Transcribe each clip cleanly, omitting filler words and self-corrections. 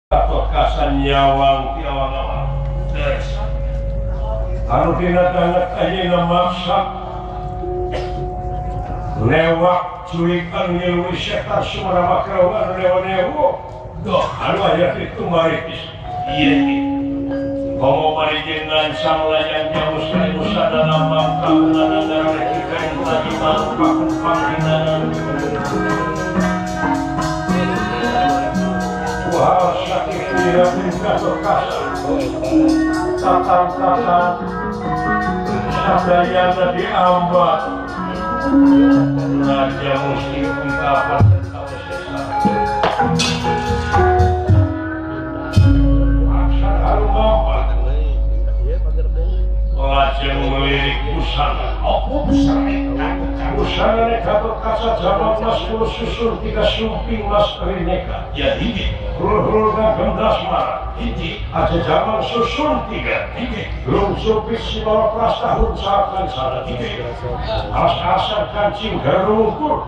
Katokasan nyawang ti awang-awang. Anu dina banget ayeuna maksa lewak culik anu ngiluwi setan sumarama kraung anu lewa-lewo. Doh, anu aya kitu mari ieu komo bari jeung ngancang layang jauh sae dalam mangka nagara rek lagi mangka panggilan. Wah, sakit dia minta katokasan. Tatang-tatang sadayana diambat. Raja mesti ungkapan tentang sesat. Aksan harum lajeng melirik busana. Busana Gatot Kaca jaman mas susun tiga sumping mas rineka. Ya hiji. Hul-hulna gendas mara. Hiji. Aja jaman susun tiga. Hiji. Lung supis sibawa prastahun sakan sana. Hiji. As-asan kancing garungkur.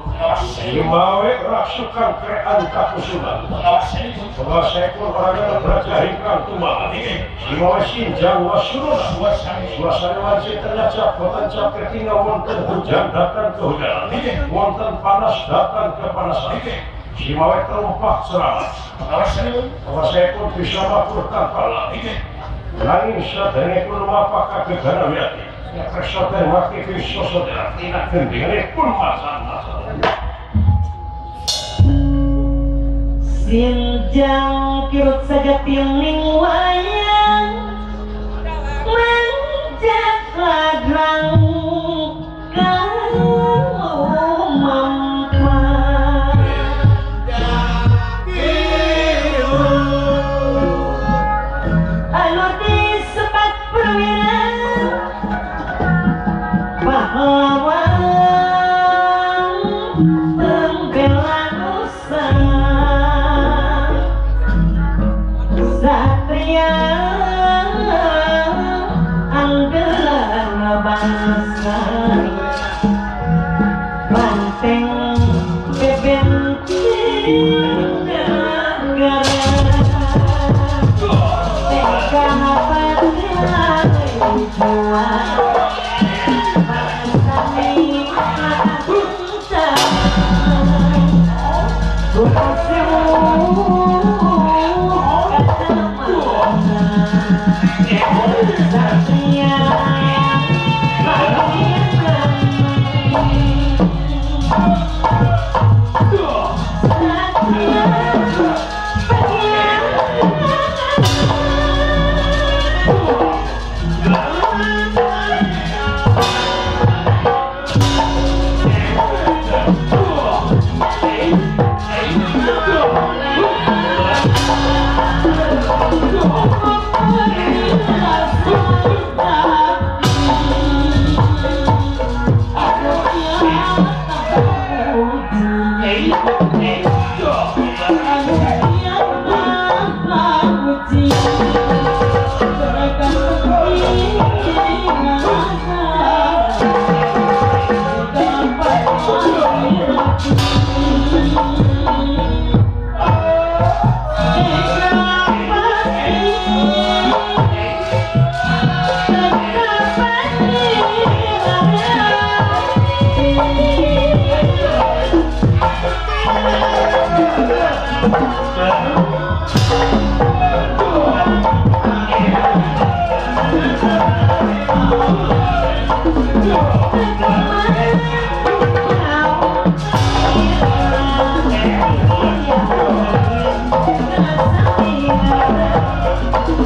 Simawe rasukan krean kakusuman. Pengasekun orangnya beraja hingkang tumahan. Simawe sinjang wasuruna. Suasana wajib ternyata boten capretina wonten hujan datang kehujanan, wonten panas datang kepanasan. Simawe terumpah seramat. Pengasekun bisa mabur tanpa lagi. Nanging sadanipun mapah kagegana wiyati. Kersa mati bisa saudara tina gendinganipun masan-masan. Sinjang kirut saja tiling wayang manjat ladrang pahlawan pembela nusa satria andalan bangsa banteng bebenteng negara tekana patria jiwa.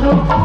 Thank you.